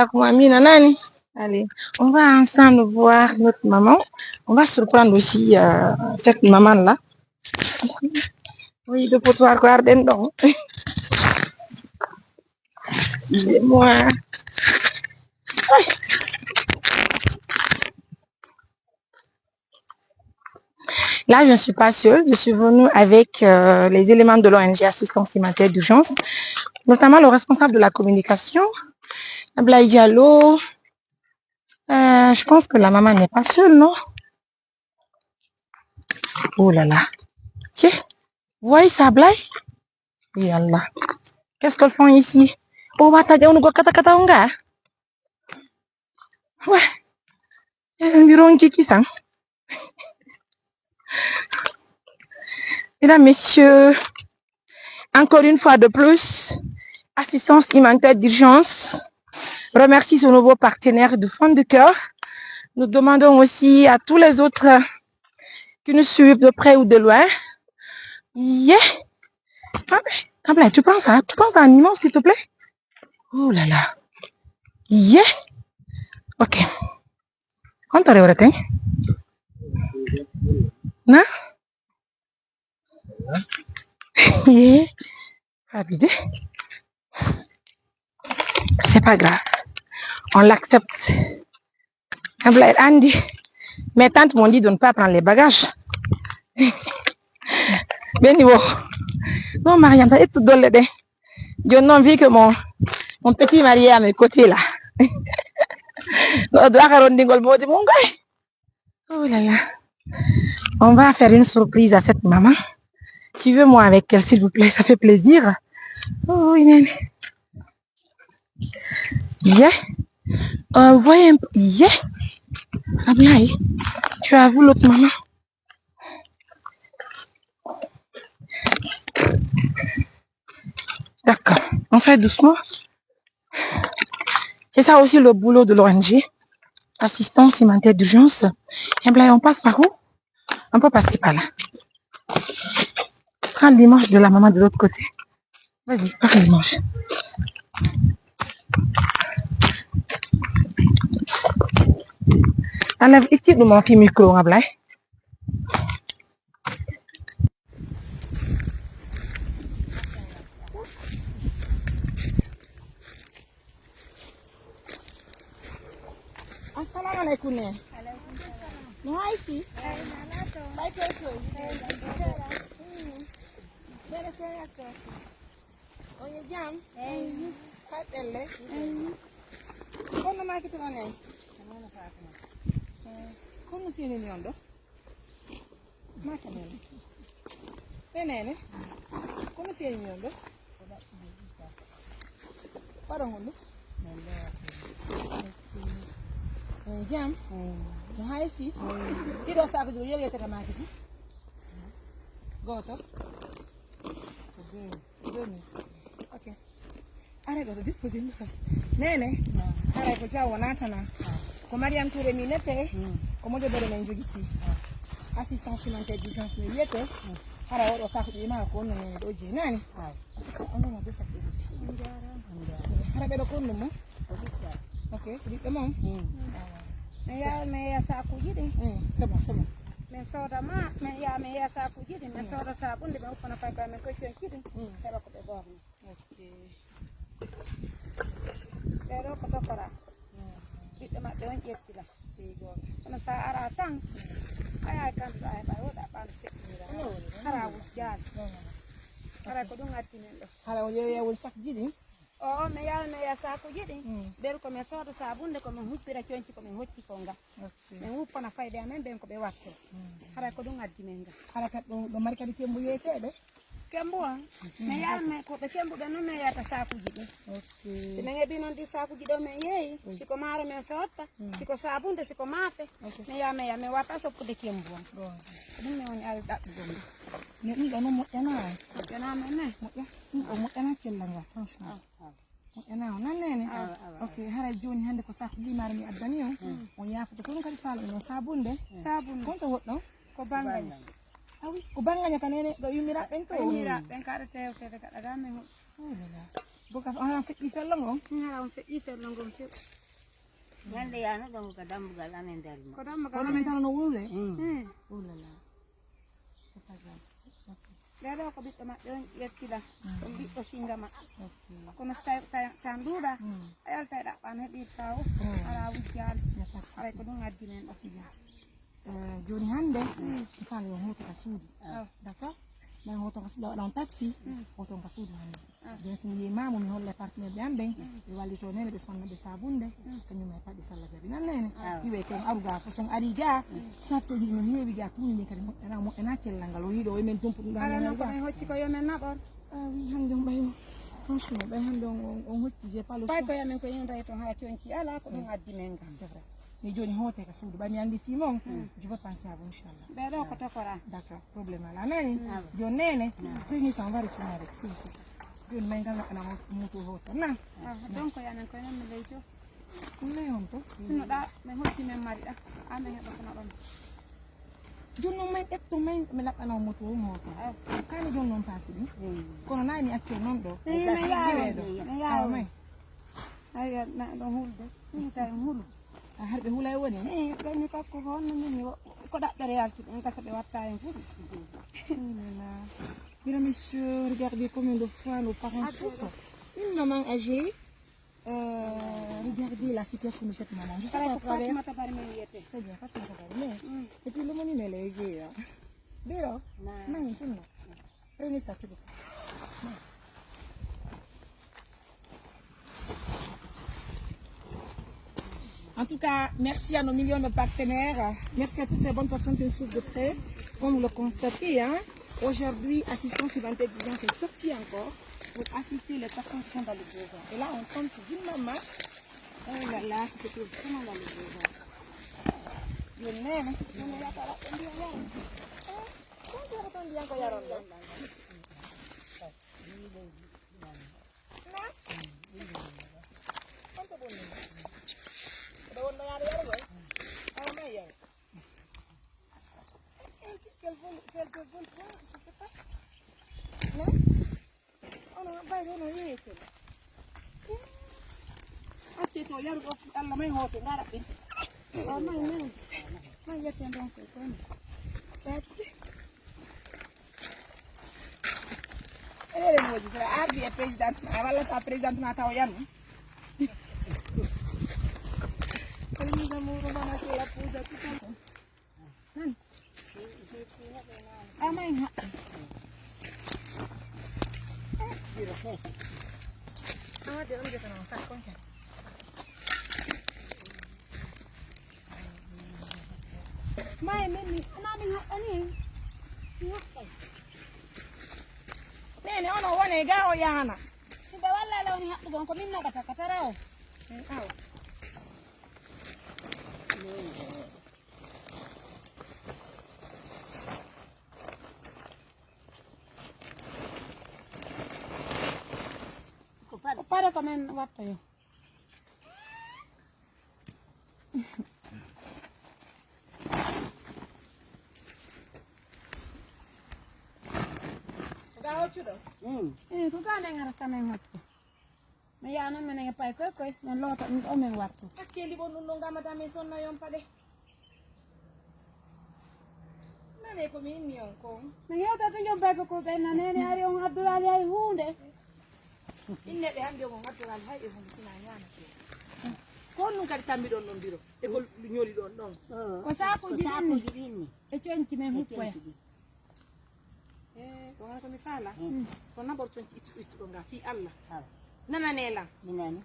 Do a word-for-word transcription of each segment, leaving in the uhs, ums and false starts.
Allez, on va ensemble voir notre maman. On va surprendre aussi euh, cette maman-là. Oui, le potoir, regardez donc. Excusez-moi. Là, je ne suis pas seule. Je suis venue avec euh, les éléments de l'O N G Assistance Humanitaire d'Urgence, notamment le responsable de la communication, Ablaye Diallo. Euh, je pense que la maman n'est pas seule, non? Oh là là. Tiens, vous voyez ça, Ablaye? Ya Allah. Qu'est-ce qu'elles font ici? Oh, wata jawnu go kata kata on ga. Ouais. Eh, mbiron kiki san. Mesdames, Messieurs, encore une fois de plus, assistance humanitaire d'urgence remercie ce nouveau partenaire de fond de cœur. Nous demandons aussi à tous les autres qui nous suivent de près ou de loin. Yeah. Ah, mais, Ablaye, tu prends ça, tu prends ça en immense, s'il te plaît. Oh là là. Yeah. Ok. Quanto ore ora te? Na? Yeah. Abide. C'est pas grave. On l'accepte. Ablaye andi. Mes tantes m'ont dit de ne pas prendre les bagages. Beni wo. Non, Mariam, pas tout dolle de. Je non vu que mon, mon petit marié à mes côtés là. Non, doit faire un dingol modi mon gars. Oh là là. On va faire une surprise à cette maman. Suivez-moi avec elle, s'il vous plaît, ça fait plaisir. Oh, oui, néné. Yeah. Euh, voyez un peu. Yeah. Ablaye, tu as vu l'autre maman? D'accord. On fait doucement. C'est ça aussi le boulot de l'O N G. Assistance humanitaire d'urgence. Ablaye, on passe par où? On peut passer par là. Prends l'image de la maman de l'autre côté. Vas-y, prends l'image. Enlève ici de mon fil micro, Ablaye. Assalamu alaikum ne. Alaikum salam. No hayti? Ay, nana to. Bay toy toy. Ay, nana to. Mm. Sere sere to. On e jam? Eyi. Kay ɓelle? Eyi. Kono maaki to on en? Kono Fatima. Eh, kono senini on ɗo? Maaki nene. Ɓe nene? Kono senini on ɗo? Waɗa ngonɗo? Eh, jam? No hayti? Ɗiɗo saakuji ɗo yeri yettere maaki ɗi? Gooto? Deux mille. Ok. Are ɗo to déposé mi kam. Nene. Haray ko jawo natana. Ko Mariam Touré mi nete. Ko moƴo bere men jogiti. Assistance humanitaire d'urgence no wiyete. Haray oɗo sakuji ma ko no nene ɗo je nani. On no do sakko aussi. Haray ɓe ɗo kon mo. Ok, ko ɓiɓɓe mon. Mi yaha mi yeeya sakuji ɗin. Mm, c'est bon, c'est bon. Min sooda ma, min yaha mi yeeya sakuji ɗin. Min sooda sabunde, ɓe uppana fay koye men koye conci ɗin. Heɓa ko ɓe ɓorni. Ok. Ɓee ɗoo ko tokoraa. Ɓiɓɓe maɓɓe on ƴettira. Kono so a araa tan, a yahay kan ɗo a heɓa woɗa ɓaano feƴƴinira. Hara a wujjaali. Hara ko ɗum addi men ɗo. Hara o yeeya woni sakji ɗin? Oo, mi yaha mi yeeya saakuji ɗin. Ɓen ko min sooda sabunde, ko min huppira conci, ko min hocci ko nga. Ok. Min wuppana fayɓe amen ɓen ko ɓe wattoo. Hara ko ɗum addi men nga. Hara kadi ɗo, ɗo mari kadi kembu yeeteeɗe? Kembu on, mi yaha mi, ko ɓe kembuɓe non min yeyata saakuji ɗin. Ok. Si min heɓii non ɗi saakuji ɗo min yeeyi, si ko maaro min sotta, si ko sabunde, si ko maafe, min yaha min yaha min watta soppude kembu on. Ko ɗum min woni ari ɗaɓɓugol ndu. Mais ɗum ɗo non moƴƴanaa. Moƴƴanaa men ne? Moƴƴa, ɗum ɗo moƴƴanaa cellal ngal, franchement. Moƴƴanaa on nan nene? Awa, awa, awa. Ok, haray jooni hannde ko saakuji ɗi maaro mi addani on. On yaafoto ko ɗum kadi faala ɗum on sabunde. Sabunde. Kon to woɗɗon? Ko bangaño. Ah oui, ko bangaño ka nene ɗo yummiraaɓe ɓen to? Yummiraaɓe ɓen ka aɗa teew kede ka ɗaga men. Oh là là. Boka, ah, on feƴƴi fello ngon? Haa on feƴƴi fello ngon few. Ñande yaano ɗon ko dambugal amen dari mo. Ko dambugal. Kono men tan no wuule? Mm. Mm. Oh là là. C'est pas grave. Ok. Ɓee ɗoo ko ɓiɗɗo maɓɓe on ƴettida. Mm. On ɓiɗɗo singa maɓɓe. Ok. Kono so tawi ta-, ta nduuɗa, mm, a yalta e ɗaɓɓan heɓirta o, mm, ara wujjaali. Y a pas de souci. Aray ko ɗum addi men ɗo. Eh, jooni hannde, mm, mi faala yo hooto ka suudu. Ah. D'accord? Nayi hooto ka suudu, waɗa on taxi, mm, hooto ka suudu hannde. Ah. Jooni si mi yii maamu, mi holla partenaire ɓe am ɓen, mm, ɓe wallito neene, ɓe sonna ɓe sabunde, mm, kañum e paɗɗi salla jabi nan neene. Ah. Iwe kon aru ga, ko son ari ga, mm, sarte ɗi no heewi ga, tun ni kadi moƴƴana, moƴƴana cellal ngal, o yiɗo, o men tumpu ɗum ɗo. Ala hannde non ko ga. Men hocci ko yo men naɓor. Ah oui, hannde on ɓay, franchement, ɓay hannde on, on, on hocci, j'ai pas le choix. Ɓay ko yamen ko yimre to haa conci, ala ko ɗum addi men ga. C'est vrai. Mais jooni hoote ka suudu, ɓay mi anndi fii mon, mm, je vais penser à vous, inchallah. Ɓee ɗoo ko tokora. D'accord, problème alaa. Nani? Mm. Jooni neene, mm, prenez ça, on va retourner avec, s'il vous plaît. Jooni may ngal ana mo-, moto hooto, na? Ah, donc yamen ko non mi leyto. Ley on to. Sino ɗa, men hocci men mari ɗa, amen heɓa kono ɗon. Jooni non may ƴetto may mi laɓɓana on moto o hooto. Ah. Kani jooni non paasi ɗum. Mm. Kono nayi mi accee non ɗo. Eh, mi yaaway, mi yaaway. Awa may. Ay, na ɗon hulde. Ɗum tawi hulu. A har ɓe hulay woni? Eh, ɓen mi pakko ko honno min mi wo-, ko ɗaɓɓere yaltude en gasa ɓe watta en fus. Mesdames, messieurs, regardez combien de fois nos parents souffrent. Une maman âgée, euh, regardez la situation de cette maman. Je sais pas à travers. Fatimata Bari min wiyete. Très bien, Fatimata Bari. Mais, mm, et puis le moni me lay jeya. Biro. Na. Mangi tunna. Prenez ça, s'il vous plaît. En tout cas, merci à nos millions de partenaires. Merci à toutes ces bonnes personnes qui nous suivent de près. Comme vous le constatez, hein, aujourd'hui, Assistance Humanitaire d'Urgence est sortie encore pour assister les personnes qui sont dans le besoin. Et là, on tombe sur une maman. Oh là là, qui se trouve vraiment dans le besoin. Yo nene, yo nene, ya para, yo nene, ya. Eh, ko ko to ndiyan ko yaron ɗo? Na? Konto bonni. Ɗo wonno yaade yaro boy. Awa may yaro. Eh, qu'est-ce qu'elle veut, qu'elle veut, veut prendre, je sais pas. Non? Ono bayde ono yeeyete. Acce to yaru ɗo Allah may hoote ngara ɓe. Awa may may. May yette ndon ko kono. Ene moƴƴi, so a ardi e président ma, walla so a président ma taw yanu. Kadi min kam wuro mana ko la pusa tout à fait. Amay ha. Awa de on jotana sakkon kan. Maye men mi, ana min haɗɗani? Mi haɗɗay. Nene, ono wone ga o yahana. Ɓe walla le woni haɗɗugon ko min nogata ka tara o. Min aw. Ko pare ko men watta yo. Ko ga hoccuɗo? Mm. Eh, ko ga nden arata men hoccu. Mi yaha non menen e pay koy koy, men loota ɗum ɗo men wattu. Hakkee liɓon ɗum ɗo ngam madame e sonna yon paɗe. Nane ko mi inni on kon. Mi hewta to jobbay ko ko ɓen na nene ari on Abdoulaye hay huunde. Inne ɓe hannde on Abdoulaye hay e huunde sina ñaamete. Ko on ɗum kadi tambiɗon ɗon biro. E ko ñoliɗon ɗon. Ko saakuuji ɗin ni. E conci men huppoya. Eh, ko wona ko mi faala. Mm. Ko nabor conci ittu-, ittuɗo nga fii Allah. Awa. Nanane lan. Mi nani.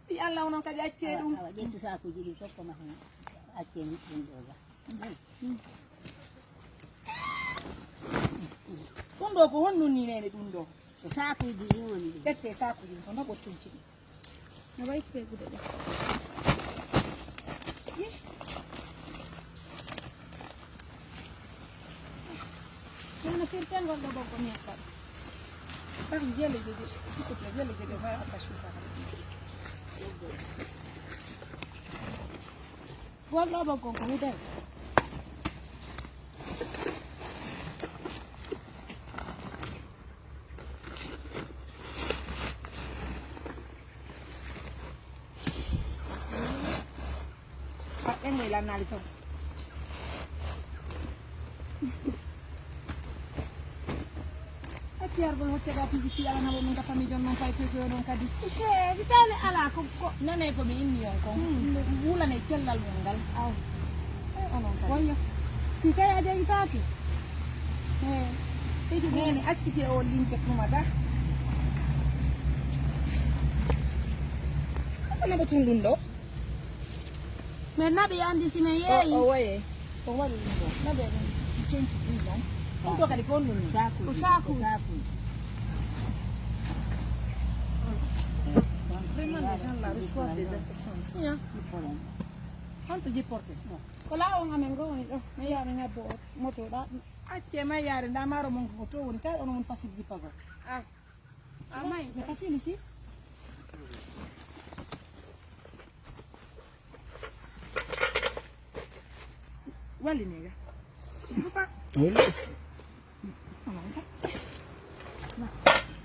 Fii Allah onon kadi accee ɗum. Awa, awa, ƴettu saakuuji ɗin tokko ma hen. Accee mi ɗum ɗo ga. Mm. Ɗum ɗo ko honɗum ni nene ɗum ɗo? Ko saakuuji ɗin woni ɗum. Ƴettee saakuuji ɗin, ko nabor conci ɗin. No wayi tegude ɗe. Ih. Kono firtengol ɗo ɓoggol mi hokkat. Par, viens les aider, s'il te plaît, viens les aider, on va attacher ça. Gol ɗo ɓoggol ko hudere. Ɓen ngoy lannaali ton. Acci argol hoccaɗaa piiji fii alanaa mo ɗum ka famille jon non fay fetoyo ɗon kadi. Ee, si tawle alaa ko, ko. Nanee ko mi inni on kon. Hmm. Wulane cellal mum ngal. Aw. Ee, onon kadi. Wayyo. Si tawi a jeyitaake. Ee. Piiji ɗum. Neene, accite o lince tuma ga. Ko naɓa tun ɗum ɗo? Men naɓi anndi si men yeeyi. O, o waye. O waɗi ɗum ɗo. Naɓe ɗum. Cenci ɗum ɗon. Ɗum ɗo kadi ko honɗum non? Saakuuji. Ko saakuuji. Ko saakuuji. Vraiment, les gens là reçoivent des infections. Ici, hein? Honto jipporte? Ko laawol amen ngo woni ɗo. Men yaha men ñabbo o moto ɗa. Acce mayyaare nda maaro mon ko to woni kay ono mon facile jippagol. Ah. Ah, may. C'est facile ici. Walli nega. Buka. Yes.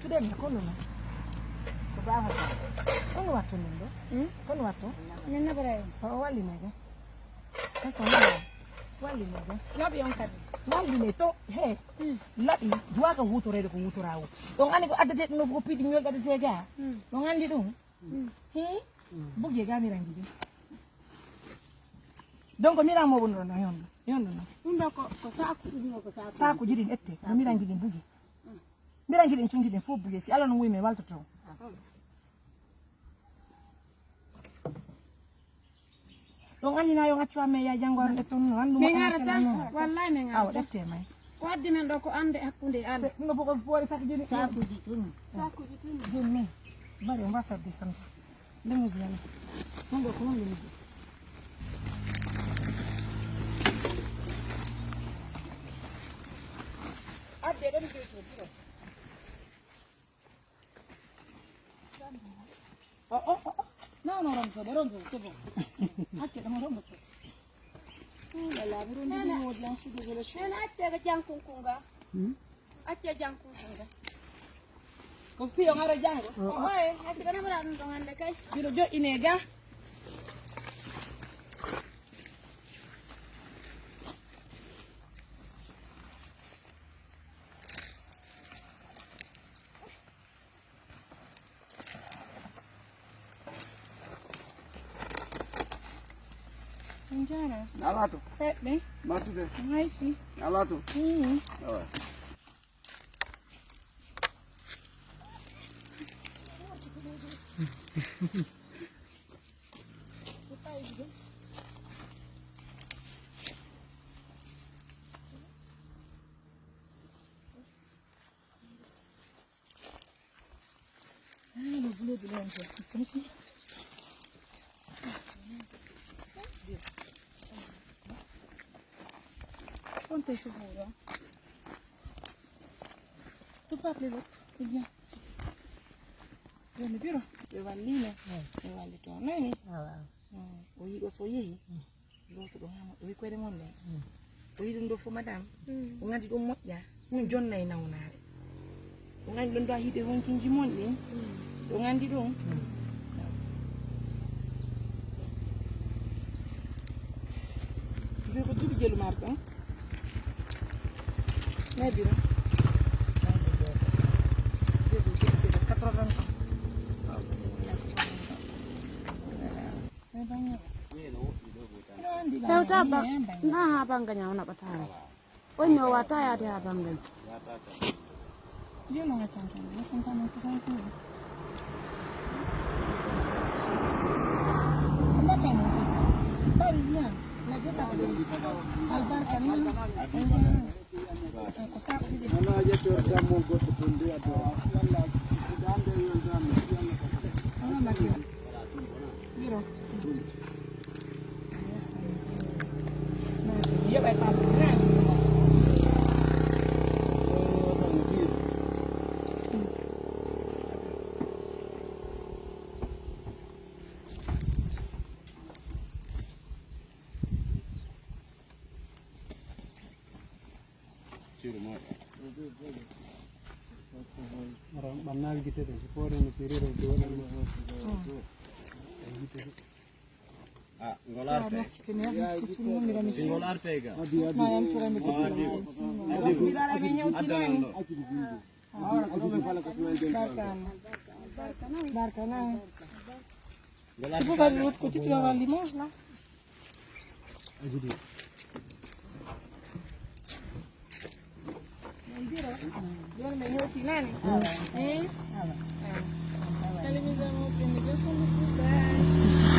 Tuɗen ne kono non. Ko baaxata. Kono watto non ɗo. Hmm? Kono watto. Min na bare. O walli nega. Kaso walli nega. Laɓi on kadi. Walli ne to. He. Hmm. Laɓi. Duwa ka hutorede ko hutorawo. Ɗon andi ko addete ɗum ko piɗi ñol addete ga. Hmm. Ɗon andi ɗum. Hmm. Bugi e gamiranji ɗin. Donc, miran mo wonno no yondo. Yondo no. Ɗum ɗo ko, ko saaku, ɗum ɗo ko saaku. Saaku jiɗin ette. No miranji ɗin bugi. Miranji ɗin cunji ɗin fof bugi. Si Alla no wuy men waltoto. Ɗon andi na yo accu amen ya janngo arde ton no andu. Min arata. Wallahi min arata. Awa ɗette may. Ko addi men ɗo ko ande hakkunde e Allah. Ɗum ɗo fof ko boore sakko jini. Saakuuji tun. Saakuuji tun. Joni min. Bari on mbasa de sanfa. Limousine. Ɗum ɗo ko honde miji. Adde ɗon joyto biro. Oh, oh, oh, oh. Non, non, ronco, ronco, c'est bon. Acce ɗum ronco. Oh là là, mi ronco ɗum wodi en sous désolé. Nana acce ga jankun kunga. Hmm? Acce jankun kunga. Ko fiyo ngaro jango. Oh, oh. Oye, acce kana mara ɗum ɗon hande kay. Biro joɗɗine ga. On jaaraama. Alaa to. Feɗɗe. Matude. Haysi. Alaa to. Mm. Awa. Ah, le bleu de l'Inde, c'est comme si. Quanto è sicuro? Tu parli l'autre? Viens. Vieni, biro. E wallino. Eh. E wallito. Nani? Ah, waaw. Mm. O yiɗo so yehi. Mm. Lootuɗo haa moƴƴa. O wi'i koyɗe mon ɗen. Mm. O yi'i ɗum ɗo fof, madame. Mm. O nganndi ɗum moƴƴa. Ɗum jonna e nawnaare. O nganndi ɗum ɗo a hiɓe honkinji mon ɗin. Mm. O nganndi ɗum. Mm. Mbi ko duuɓi jelu marɗo on? Mais biro. Jelu, jelu, jelu, quatre-vingts ans. Ok, quatre-vingts ans. Tawta ba, na ha banga nyaw na batara. Oi, mi o wata ya ta banga. Albarka ni. Wala ƴetto dammol goɗɗo ton nde adda. Walla si dande weldaama, si Allah ko. Wiro. Yoɓay passe. Ara, ɓannaali gite ɗe, si poore no firira, si waɗa no. Ay, gite ɗe. Ah, ngol artay. Merci, merci tout le monde, mesdames et messieurs. Ngol artay ga. Maa yam turan mi ko. Adi. Adi. Adi. Barka. Barka na. Ngol artay. Tu peux pas de l'autre côté, tu vas voir l'image là. Jooni ɓe hewti nani? Eh? Allez, mes amours, prenez bien soin de vous. Bye.